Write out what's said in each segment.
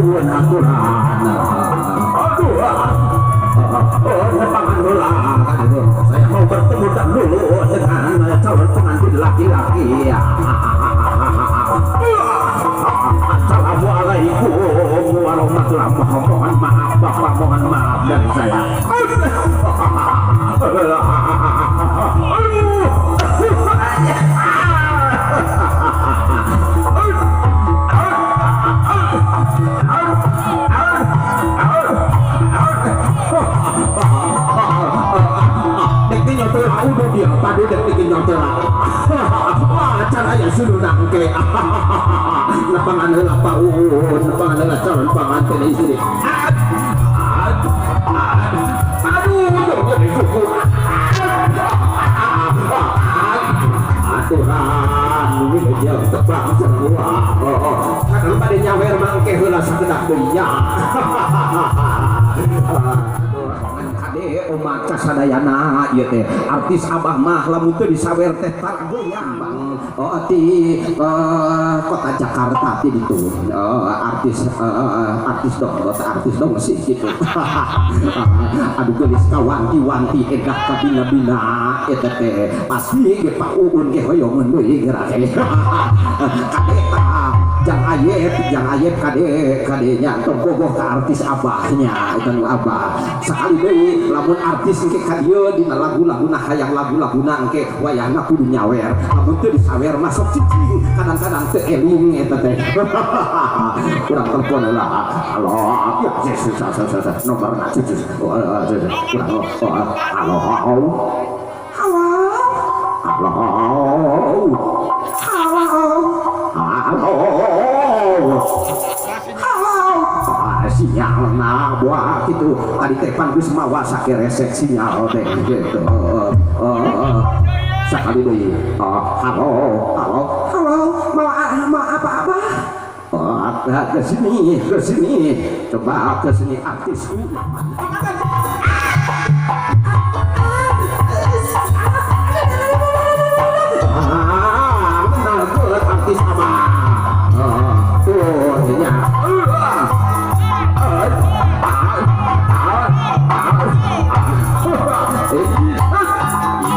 Uun aturan. Aduh, oh, heula. Saya mau bertemu dulu dengan calon pengantin laki-laki. Assalamualaikum warahmatullahi wabarakatuh. Mohon maaf, Bapak, mohon maaf dari saya. Udah dia tadi dek nyotel. Wah, caranya sudah nangke. Lapangan heula Pak Uun, lapangan heula calon pengantin istri. Aduh, suku. Aturan wilujeng tepang semua. Kadang pada nyawer mangke heula sakedak deui nya. Kade umat kasadayana ieu teh artis abah mah lamun teu disawer teh taragoyang bang. Oh, ti kota Jakarta ti ditu. Artis artis dong, artis dong sih gitu. Aduh, geulis kawanti-wanti edah kabina-bina eta teh pasti ge Pak Uun ge hoyongeun deui geura teh. Kade tah jang ayep, jang ayep, kade kade nya tong bogoh ka artis abahnya eta nu abah. Sakali deui lamun artis engke ka dieu dina lagu-laguna hayang lagu-laguna engke wayahna kudu nyawer. Lamun teu disawer masuk cicing, kadang-kadang teu eling eta teh. Kurang telepon heula. Halo, ya nomorna kurang. Halo, halo, halo, halo, halo. Sinyal nah buah gitu tadi teh pan geus mawa sakeresek sinyal teh gitu. Sakali deui. Halo, halo, Halo, mau mau apa-apa? Oh, ke sini, ke sini, coba ke sini artisku. Ah, kenal banget artis apa? Tuh, ini.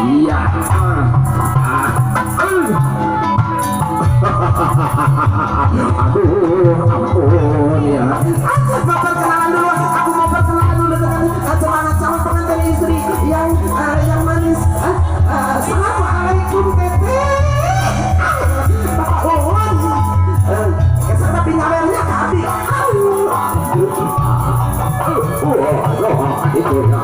Iya. Aduh, ampun ya. Aku mau perkenalan dulu. Aku mau perkenalan dulu dengan semangat calon pengantin istri yang manis. Assalamualaikum Teteh. Bapak Uun. Kesana tapi nyawernya ke Abi. Oh, itu ya.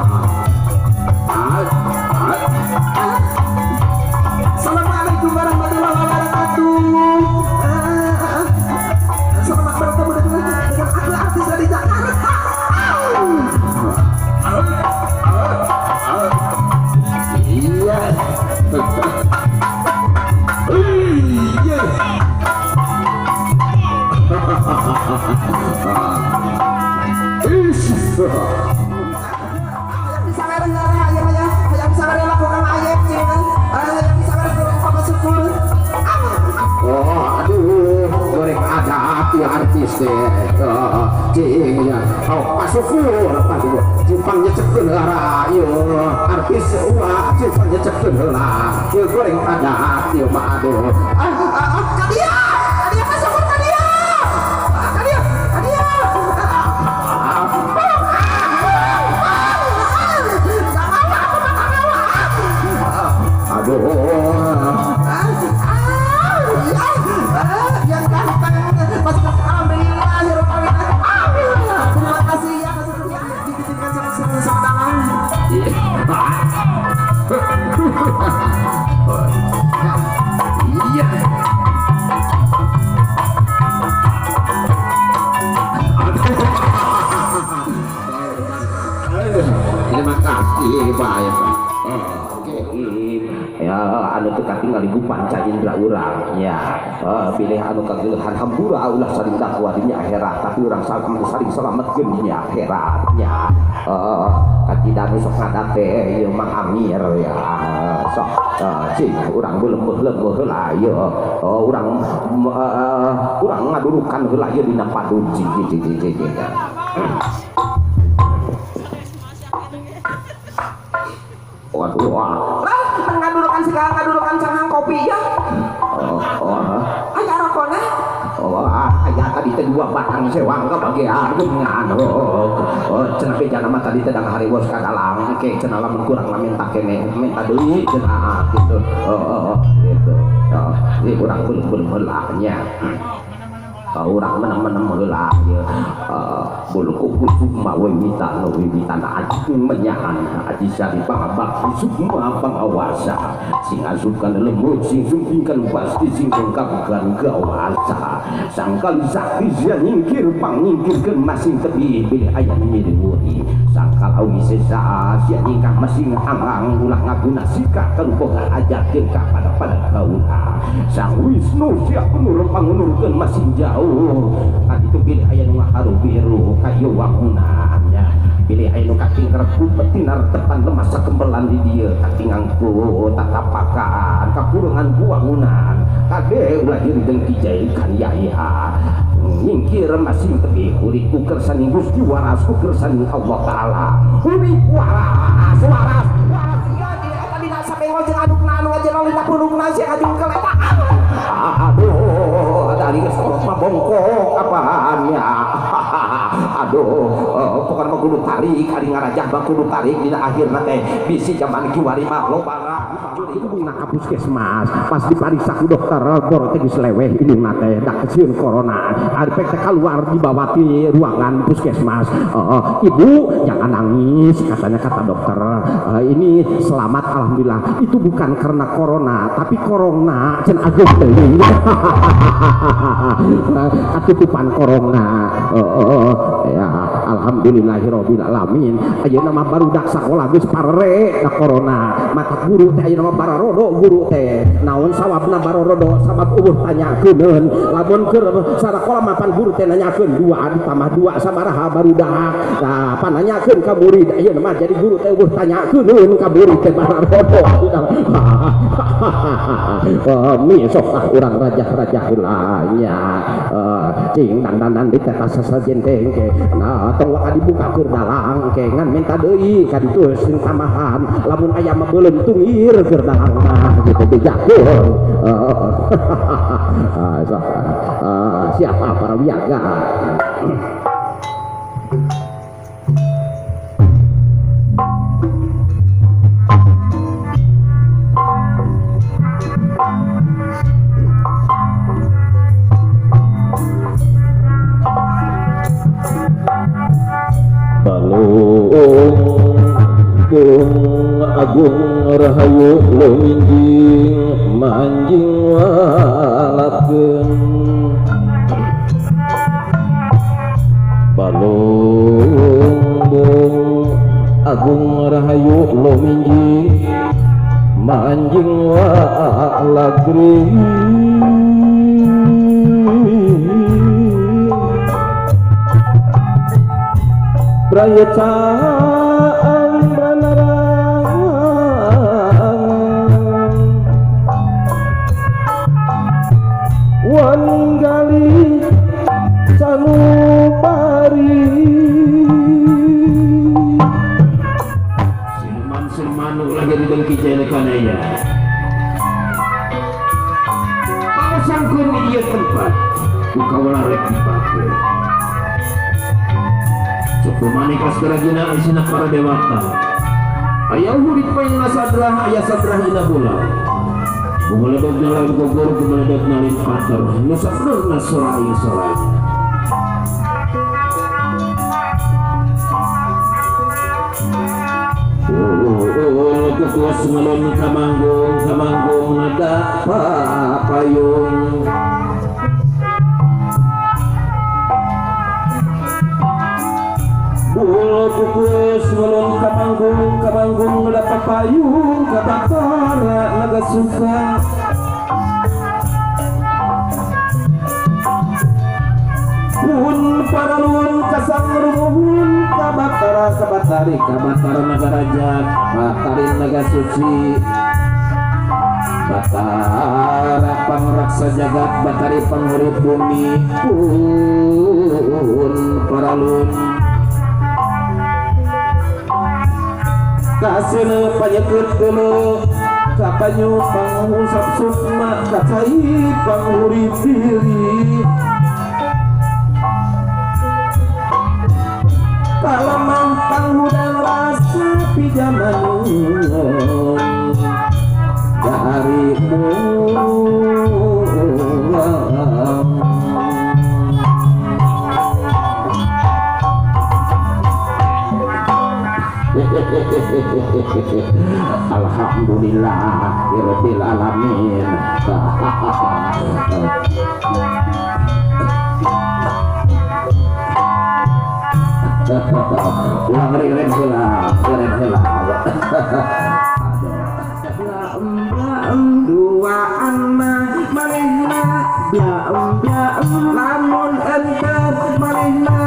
Assalamualaikum warahmatullahi wabarakatuh. Selamat bertemu dengan aku artis dari Jakarta. Iya. Iya. Yang bisa ya, yang bisa lakukan ayat yang bisa lakukan syukur. Oh, aduh, goreng ada ya artis teh. Cing ya. Oh, pasukur, pasukur. Jipang nyecekeun heula ieu artis ulah jipang nyecekeun heula. Ieu goreng ada ieu mah aduh. Kadia, kadia pasukur kadia. Kadia, kadia. Aduh. Yang ganteng. Alhamdulillah, terima kasih ya, dititipkan sama tangan. Iya. Terima kasih, Pak. Oke. ya anu teu katingali ku panca indra urang ya bilih anu kageuleuhan hampura ulah saling dakwa di akhirat tapi urang saling selametkeun di akhirat nya kacida nu sok ngadat teh ieu Mang Amir ya sok cing urang beleuh-leuh heula ieu urang urang ngadurukan heula ieu dina padun cing cing cing cing. Waduh, wah. Ngadurukan segala ngadurukan cangang kopi ya. Oh, oh. Aya rokona? Oh, aya tadi teh dua batang sewang kabagian geungan. Oh, oh, cenah bejana mah tadi teh dang hariwos ka dalang engke cenah lamun kurang mah minta keneh, minta deui cenah gitu. Oh, oh, gitu. Oh, ieu urang beuleuh-beuleuh heula nya. Urang menang-menang heula ieu bulu kuku sukma wiwitan wiwitan aji menyahan aji sari pangabakti sukma pangawasa sing asup kana lembut sing sumpingkan pasti sing dongkapkan gawasa sangkal sakti sia nyingkir pangnyingkirkeun masing tebi bilih aya nu miring sangkal awi sesa sia nyingkah masing angang ulah ngaguna sikah kaluboga ajarkeun ka pada kaula Sang Wisnu sia penur pangunurkeun masing jauh tadi itu pilih aya nu ngaharu biru kayu wangunan nya pilih aya nu katingker ku petinar tepan lemah sakembelan di dieu katingang ku tatapakan kakurungan ku wangunan kade ulah diri dengki jaikan yaya nyingkir masing tebi urip ku kersaning Gusti waras ku kersaning Allah Taala urip waras waras waras ieu di eta dina sabengo jeung adukna anu ngajero dina punungna sia ngajungkel eta. Aduh, dari geus mah bongkok apaan ya. Aduh, pokona mah kudu tarik, ari ngarajah mah kudu tarik dina akhirna teh bisi jaman kiwari mah loba hidungna ka puskesmas pas dipariksa ku dokter boro teh geus leweh hidungna teh da sieun corona ari pek teh keluar dibawa ti ruangan puskesmas. Ibu jangan nangis katanya kata dokter, ini selamat alhamdulillah itu bukan karena corona tapi corona cen ageung teuing katutupan corona. Ya alhamdulillahirabbil alamin ayeuna mah barudak sakola geus parere da corona mata guru teh ayeuna mah bararodo guru teh naon sawabna bararodo sabab eueuh tanyakeun lamun keur sarakola mapan guru teh nanyakeun 2 ditambah 2 sabaraha barudak nah pan nanyakeun ka murid ayeuna mah jadi guru teh eueuh tanyakeun ka murid teh bararodo. Mi sok ah urang rajah-rajah heula nya cing dandanan di teh sasajen teh engke nah tong waka dibuka keur dalang engke ngan minta deui ka ditu sing tambahan lamun aya mah beuleum tungir keur dalang mah gitu bejakeun. Siapa para wiyaga Balung Agung Rahayu Luminjing manjing walakeun Balung Agung Rahayu Luminjing manjing walagri Prayecaan banarangan waninggali sanupari Siluman-siluman ulah jadi dengki jaya kanaya pasangkeun ieu tempat ku kaula rek dipake Sukumani kaskeragina isina para dewata aya hurip paing sadrah aya sadrah dina bola gumeledog nalain gogor gumeledog nalain pater nu sabenerna sora ieu sora kukus melon kamanggung kamanggung nada papayung Bul kukus melon kamanggung Temanggung dapat payung ka Batara Naga Suka. Pun paralun kasang rumuhun ka Batara ka Batari ka Batara Naga Raja Batari Naga Suci Batara pangraksa jagat Batari panghurip bumi pun paralun kaseuneu panyekeut geuleuh kapanyu pangusap sukma kacai panghurip diri kalamang panghudang rasa pijaman darimu. Alhamdulillah rabbil alamin. Ulang ring heula, ring heula. Duaan mah manehna lamun ente manehna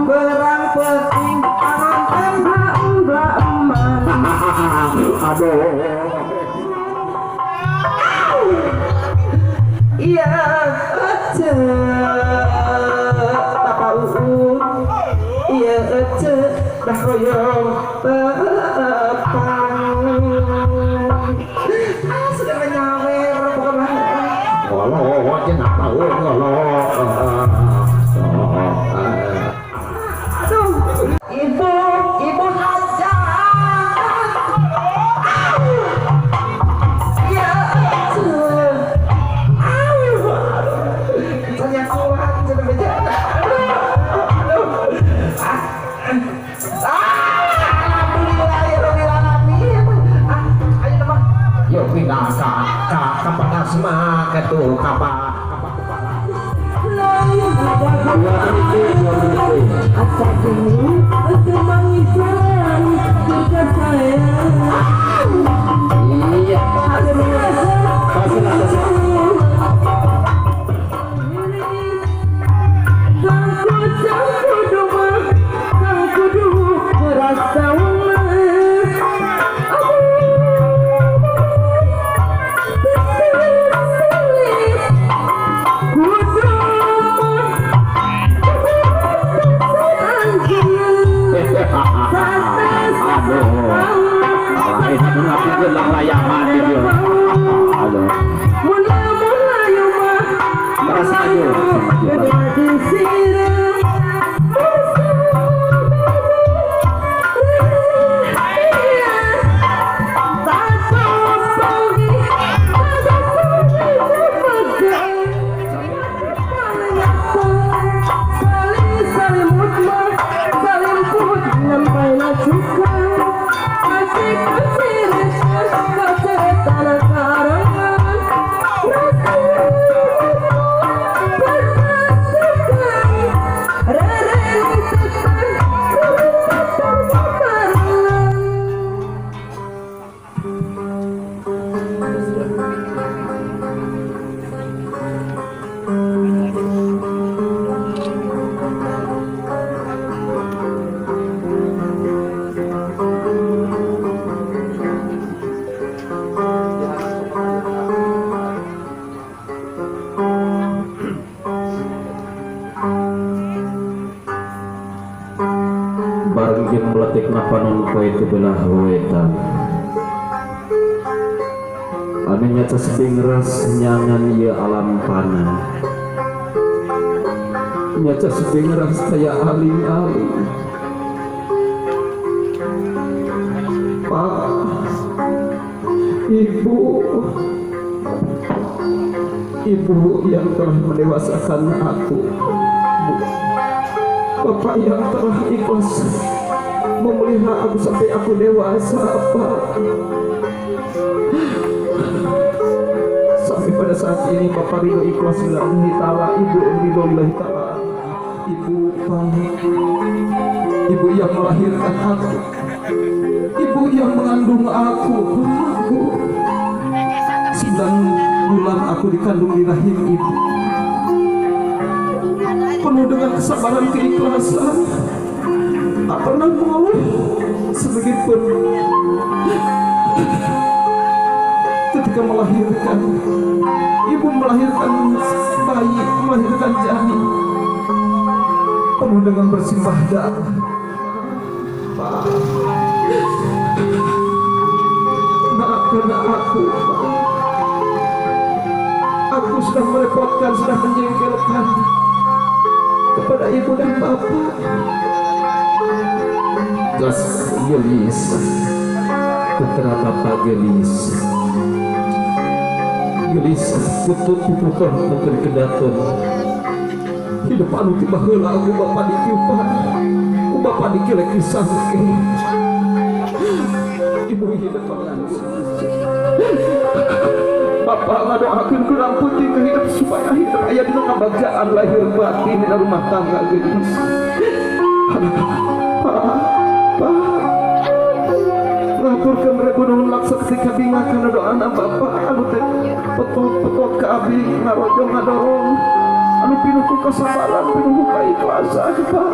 berang peuting panganten. Aduh. Iya ece Bapak Uun, iya ece dah royong tepang. Ah sudah menyawer pokoknya. Ngolo jeung apa ngolo. Aduh, ibu, ibu haja. Iya ece. Saya kuat sudah berjalan. Aduh, alhamdulillah ya rabbil alamin. Ah, ayo nama. Yo pindah ka panas mah kitu ka kepala. Iya. Nyangan ieu alam panah nyaca sedeng saya aling-aling. Pak, Ibu, Ibu yang telah mendewasakan aku, Bu. Bapak yang telah ikhlas memelihara aku sampai aku dewasa, Pak. Sampai pada saat ini Bapak ridho ikhlas lillahi ta'ala, Ibu ridho lillahi ta'ala. Ibu, Pak. Ibu yang melahirkan aku, ibu yang mengandung aku, aku 9 bulan aku dikandung di rahim ibu, penuh dengan kesabaran, keikhlasan, tak pernah mengeluh sedikit pun. Ketika melahirkan, ibu melahirkan bayi, melahirkan janin, penuh dengan bersimbah darah. Pak, maafkan aku, Pak. Aku sudah merepotkan, sudah menjengkelkan kepada ibu dan bapak. Gas gelis, putra bapak gelis, gelis putut puputon putri kedaton. Hidup anu tiba heula aku bapak ditiupan, ku bapak dikilek disangke. Ibu hidup bapak ngadoakeun kurang putih ke hidup supaya hidup aya dina kabagjaan lahir batin dina rumah tangga geus. Pak, Pak, ngaturkeun ribu nuhun laksa ketika bingah kana doana bapak anu teh petot-petot ka abdi ngarojong ngadorong anu pinuh ku kasabaran, pinuh ku kaikhlasan, Pak.